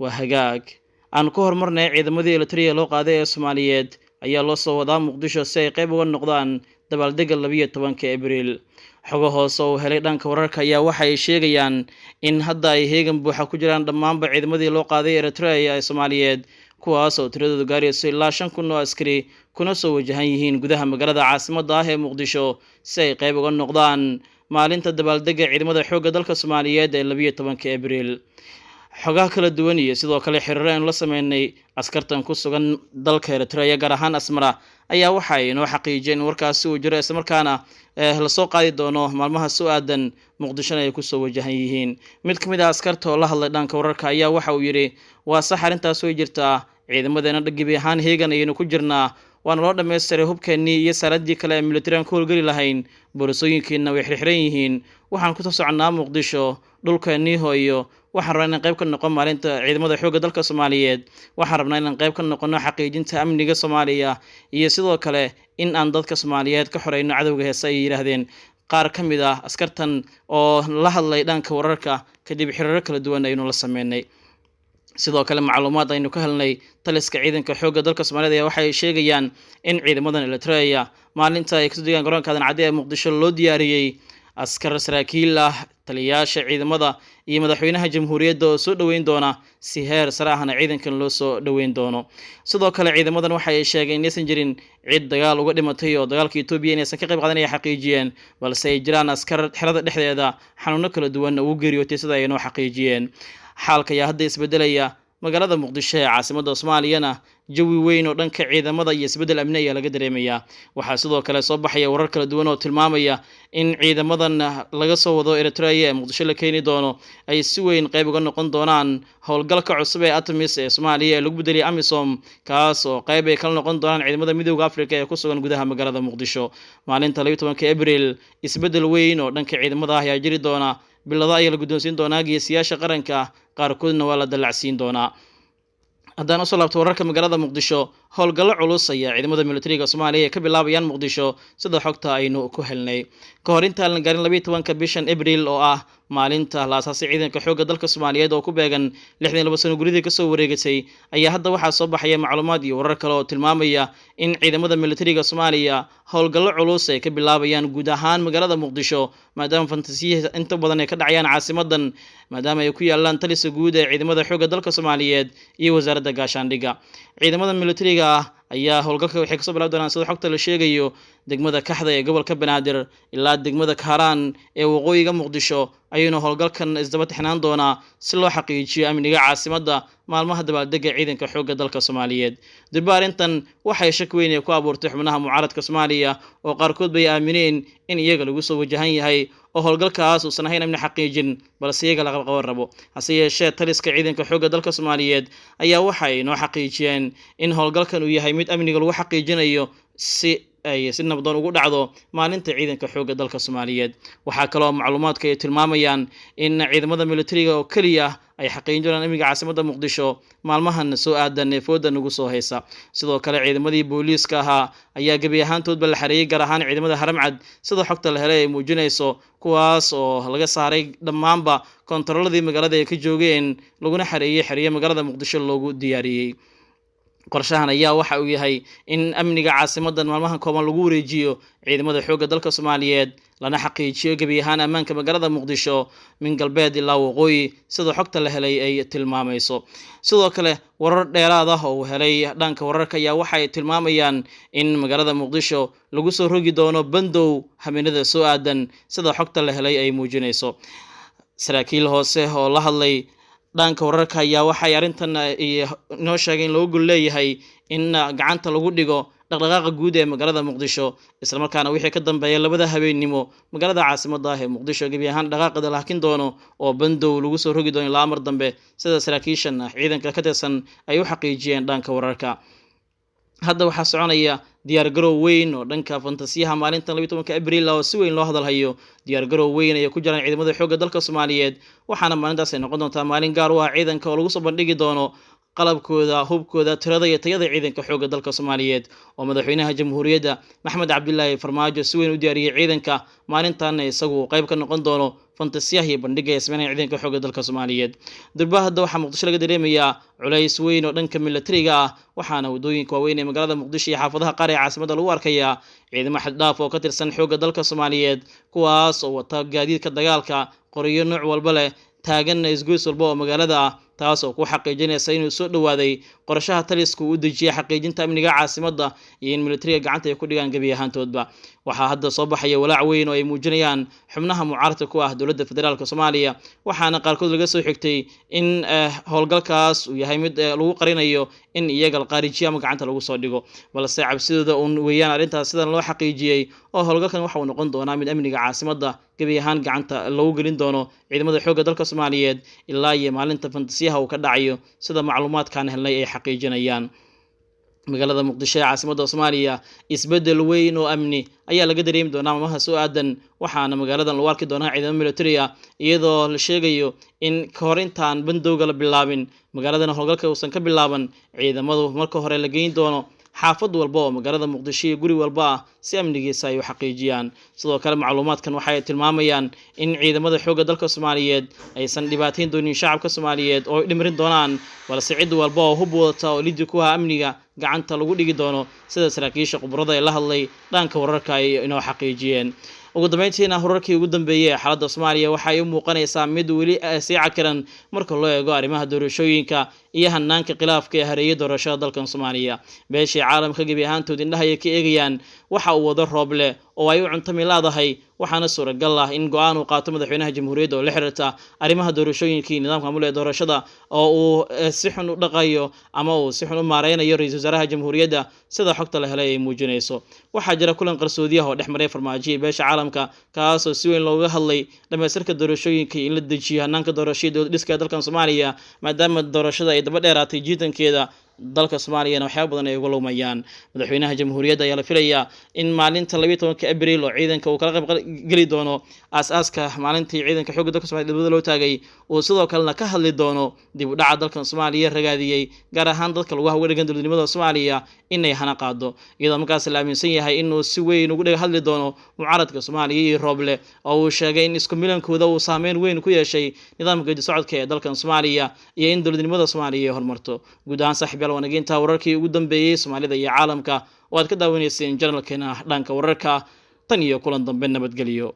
Waa hagaag, aan ku horumarnay. Ciidamadii Eritrea loo qaaday ee Soomaaliyeed ayaa loo soo wadaa Muqdisho si ay qayb uga noqdaan dabaaldega 12-ka Abriil. Xogo hoose oo helay dhanka wararka ayaa waxa ay sheegayaan in hadda ay heegan buuxa ku jiraan dhammaanba ciidamadii loo qaaday Eritrea ee Soomaaliyeed, kuwaas oo tiradoodu gaarayso ilaa 5000 oo askari, kuna soo wajahan yihiin gudaha magaalada caasimadda ah ee Muqdisho si ay qayb uga noqdaan maalinta dabaaldega ciidamada xoogga dalka Soomaaliyeed ee 12-ka Abriil. Xogaha kala duwan iyo sidoo kale xiriiro aynu la sameynay askartan ku sugan dalka Eritrea, gaar ahaan Asmara, ayaa waxa ay inoo xaqiijiyeen in warkaasi uu jiro, islamarkaana lasoo qaadi doono maalmaha soo aadan, Muqdishona ay kusoo wajahan yihiin. Mid ka mid ah askarta oo la hadlay dhanka wararka ayaa waxa uu yidhi: "Waa sax, arrintaas way jirtaa. Ciidamadeena gebi ahaan heegan ayaynu ku jirnaa, waana loo dhammaystiray hubkeennii iyo saaradii kale ee militarian ku howlgeli lahayn. Boorsooyinkiina way xirxiran yihiin. Waxaan kusoo soconnaa Muqdisho, dhulkeennii hooyo. Waxaan rabnaa inaan qayb ka noqon maalinta ciidamada xoogga dalka Soomaaliyeed. Waxaan rabnaa inaan qayb ka noqono xaqiijinta amniga Soomaaliya iyo sidoo kale in aan dadka Soomaaliyeed ka xoreyno cadowga heese," ayay yidhaahdeen qaar ka mid ah askartan oo la hadlay dhanka wararka kadib xiriiro kala duwan aynu la sameynay. Sidoo kale, macluumaad aynu ka helnay taliska ciidanka xoogga dalka Soomaaliyed ayaa waxay sheegayaan in ciidamadan Eritrea maalinta ay kasoo degaan garoonka Aadan Cadde ee Muqdisho loo diyaariyey askar saraakiil ah, taliyayaasha ciidamada iyo madaxweynaha jamhuuriyadda oo soo dhoweyn doona, si heer sare ahna ciidankan loo soo dhoweyn doono. Sidoo kale, ciidamadan waxa ay sheegeen inaysan jirin cid dagaal uga dhimatay oo dagaalka Etoobiya inaysan ka qayb qaadanaya xaqiijiyeen, balse ay jiraan askar xerada dhexdeeda xanuuno kala duwan ugu geeriyootay, sida ay noo xaqiijiyeen. Xaalka ayaa hadda isbedelaya. Magaalada Muqdisho ee caasimada Soomaaliyana jawi weyn oo dhanka ciidamada iyo isbeddel amni ayaa laga dareemayaa. Waxaa sidoo kale soo baxaya warar kala duwan oo tilmaamaya in ciidamadan laga soo wado Eritrea ee Muqdisho la keeni doono ay si weyn qayb uga noqon doonaan howlgalka cusub ee ATMIS ee Soomaaliya ee lagu bedeliyay AMISOM, kaas oo qayb ay kala noqon doonaan ciidamada Midowda Afrika ee ku sugan gudaha magaalada Muqdisho. Maalinta 12-ka Abriil isbeddel weyn oo dhanka ciidamada ah ayaa jiri doona. Bilado ayaa la guddoonsiin doonaa geesiyaasha qaranka, qaarkoodna waa la dallacsiin doonaa. Haddaan usoo laabto wararka magaalada Muqdisho, howlgallo culus ayaa ciidamada militariga Soomaaliya ay ka bilaabayaan Muqdisho, sida xogta aynu ku helnay. Ka hor intaan la gaarin 12-ka bishan Abriil, oo ah maalinta la asaasay ciidanka xoogga dalka Soomaaliyeed oo ku beegan 62 sano guridii kasoo wareegatay, ayaa hadda waxaa soo baxaya macluumaad iyo warar kale oo tilmaamaya in ciidamada militariga Soomaaliya howlgallo culus ay ka bilaabayaan guud ahaan magaalada Muqdisho, maadaama fantasiyaha inta badan ay ka dhacayaan caasimadan, maadaama ay ku yaalaan taliska guud ee ciidamada xoogga dalka Soomaaliyeed iyo Wasaaradda Gaashaandhigga. Ciidamada militariga ah ayaa howlgalka waxay kasoo bilaabi doonaan, sida xogta la sheegayo, degmada Kaxda ee gobolka Banaadir ilaa degmada Kaaraan ee waqooyiga Muqdisho ayuuna howlgalkan isdaba tixnaan doonaa si loo xaqiijiyo amniga caasimadda maalmaha dabaaldega ciidanka xoogga dalka Soomaaliyeed. Durba arrintan waxay shak weyn ay ku abuurtay xubnaha mucaaradka Soomaaliya, oo qaarkood bay aamineen in iyaga lagu soo wajahan yahay oo howlgalkaas uusan ahayn amni xaqiijin, balse iyaga la qabqaban rabo. Hase yeeshee, taliska ciidanka xoogga dalka Soomaaliyeed ayaa waxay noo xaqiijiyeen in howlgalkan uu yahay mid amniga lagu xaqiijinayo si ay si nabdoon ugu dhacdo maalinta ciidanka xoogga dalka Soomaaliyeed. Waxaa kaloo macluumaadka ay tilmaamayaan in ciidamada militariga oo keliya ay xaqiijin doonaan amniga caasimadda Muqdisho maalmahan soo aadan ee fooda nagu soo haysa. Sidoo kale, ciidamadii booliiska ahaa ayaa gebi ahaantoodba la xareeyey, gaar ahaan ciidamada Haramcad, sida xogta la helay ay muujinayso, kuwaas oo laga saaray dhammaanba kontaroladii magaalada ay ka joogeen, laguna xareeyey xeriyo magaalada Muqdisho loogu diyaariyey. Qorshahan ayaa waxa uu yahay in amniga caasimadan maalmahan kooban lagu wareejiyo ciidamada xoogga dalka Soomaaliyeed, lana xaqiijiyo gebi ahaan ammaanka magaalada Muqdisho min galbeed ilaa waqooyi, sida xogta la helay ay tilmaamayso. Sidoo kale, warar dheeraad ah oo uu helay dhanka wararka ayaa waxay tilmaamayaan in magaalada Muqdisho lagu soo rogi doono bandow habeenada soo aadan, sida xogta la helay ay muujinayso. Saraakiil hoose oo la hadlay dhanka wararka ayaa waxay arrintan inoo sheegay in looga gol leeyahay in gacanta lagu dhigo dhaqdhaqaaqa guud ee magaalada Muqdisho, islamarkaana wixii ka dambeeya 2da habeennimo magaalada caasimadda ah ee Muqdisho gebi ahaan dhaqaaqada la hakin doono oo bandow lagu soo rogi doono ilaa amar dambe, sida saraakiishan ciidanka ka tirsan ay u xaqiijiyeen dhanka wararka. Hadda waxaa soconaya diyaargarow weyn oo dhanka fantasiyaha maalintan 12-ka Abriil oo si weyn loo hadalhayo. Diyaargarow weyn ayay ku jiraan ciidamada xoogga dalka Soomaaliyeed, waxaana maalintaas ay noqon doontaa maalin gaar u ah ciidanka oo lagu soo bandhigi doono qalabkooda, hubkooda, tirada iyo tayada ciidanka xoogga dalka Soomaaliyeed, oo madaxweynaha jamhuuriyadda Maxamed Cabdilaahi Farmaajo si weyn u diyaariyey ciidanka, maalintanna isagu qayb ka noqon doono. Fantasiyaha iyo bandhiga ay sameynayaan ciidanka xoogga dalka Soomaaliyeed. Durba hadda waxaa Muqdisho laga dareemayaa culays weyn oo dhanka militariga ah, waxaana waddooyinka waaweyn ee magaalada Muqdisho iyo xaafadaha qaar ee caasimadda lagu arkayaa ciidamo xaddhaaf oo ka tirsan xoogga dalka Soomaaliyeed, kuwaas oo wata gaadiidka dagaalka, qoryo nooc walba leh, taaganna isgoys walba oo magaalada ah, taas oo ku xaqiijinaysa inuu soo dhowaaday qorshaha talisku u dejiyay xaqiijinta amniga caasimadda iyo in militariga gacanta ay ku dhigaan gebi ahaantoodba. Waxaa hadda soo baxaya walaac weyn oo ay muujinayaan xubnaha mucaaradka ku ah dowladda federaalka Soomaaliya, waxaana qaarkood laga soo xigtay in howlgalkaas uu yahay mid lagu qarinayo in iyaga la qaarijiyo ama gacanta lagu soo dhigo, balse cabsidooda uun weeyaan arrintaas sidan loo xaqiijiyey, oo howlgalkan waxa uu noqon doonaa mid amniga caasimadda gebi ahaan gacanta lagu gelin doono ciidamada xoogga dalka Soomaaliyeed ilaa iyo maalinta fantasiyaha uu ka dhacayo, sida macluumaadkaan helnay ay xaqiijinayaan. Magaalada Muqdisho ee caasimadda Soomaaliya isbeddel weyn oo amni ayaa laga dareemi doonaa maalmaha soo aadan, waxaana magaaladan lagu arki doonaa ciidamo military ah, iyadoo la sheegayo in kahor intaan bandowga la bilaabin magaaladana howlgalka uusan ka bilaaban, ciidamadu marka hore la geyn doono xaafad walba oo magaalada Muqdisho iyo guri walba ah si amnigiisa ay u xaqiijiyaan. Sidoo kale macluumaadkan waxay tilmaamayaan in ciidamada xoogga dalka Soomaaliyeed aysan dhibaateyn doonin shacabka Soomaaliyeed oo ay dhimrin doonaan, balse cid walba oo hub wadata oo lidi ku ah amniga gacanta lagu dhigi doono, sida saraakiisha khubarada ee la hadlay dhanka wararka ay inoo xaqiijiyeen. Ugu dambeyntiina, wararkii ugu dambeeyey ee xaaladda Soomaaliya waxay u muuqanaysaa mid weli sii cakiran marka loo eego arrimaha doorashooyinka iyo hanaanka khilaafka ee hareeyay doorashada dalkan Soomaaliya. Beeshii caalamka gebi ahaantood indhaha ay ka eegayaan waxa uu wado Rooble oo ay u cuntami laadahay, waxaana suuragal ah in go-aan uu qaato madaxweynaha jamhuuriyadda oo la xiriirta arrimaha doorashooyinka iyo nidaamka maamul ee doorashada oo uu si xun u dhaqayo ama uu si xun u maareynayo ra-iisul wasaaraha jamhuuriyadda, sida xogta la helay ay muujinayso. Waxaa jira kulan qarsoodiyaha oo dhex maray Farmaajo iyo beesha caalamka, kaasoo si weyn looga hadlay dhamaystirka doorashooyinka iyo in la dejiyo hanaanka doorashada dowlad dhiska dalkan Soomaaliya, maadaama doorashada ay daba dheeraatay jiitankeeda, dalka Soomaaliyana waxyaaba badan ay uga lumayaan. Madaxweynaha jamhuuriyadda ayaa la filayaa in maalinta 12-ka Abriil oo ciidanka uu kala qayb geli doono aas-aaska maalintii ciidanka xoogga dalka Somaaliya dibadda loo taagay, uu sidoo kalena ka hadli doono dib u dhaca dalkan Soomaaliya ragaadiyey, gaar ahaan dadka lagu uga dhegan dowladnimada Soomaaliya inay hana qaado, iyadoo markaas la aaminsan yahay inuu si weyn ugu hadli doono mucaaradka Soomaaliya iyo Rooble oo uu sheegay in isku milankooda uu saameyn weyn ku yeeshay nidaamka geedi socodka ee dalkan Soomaaliya iyo in dowladnimada Soomaaliya ay horumarto. Guud ahaan saaxiib yaal, wanaginta wararkii ugu dambeeyey Soomaalida iyo caalamka oo aad ka daawanayseen janalkeena dhanka wararka. Tan iyo kulan dambe, nabadgelyo.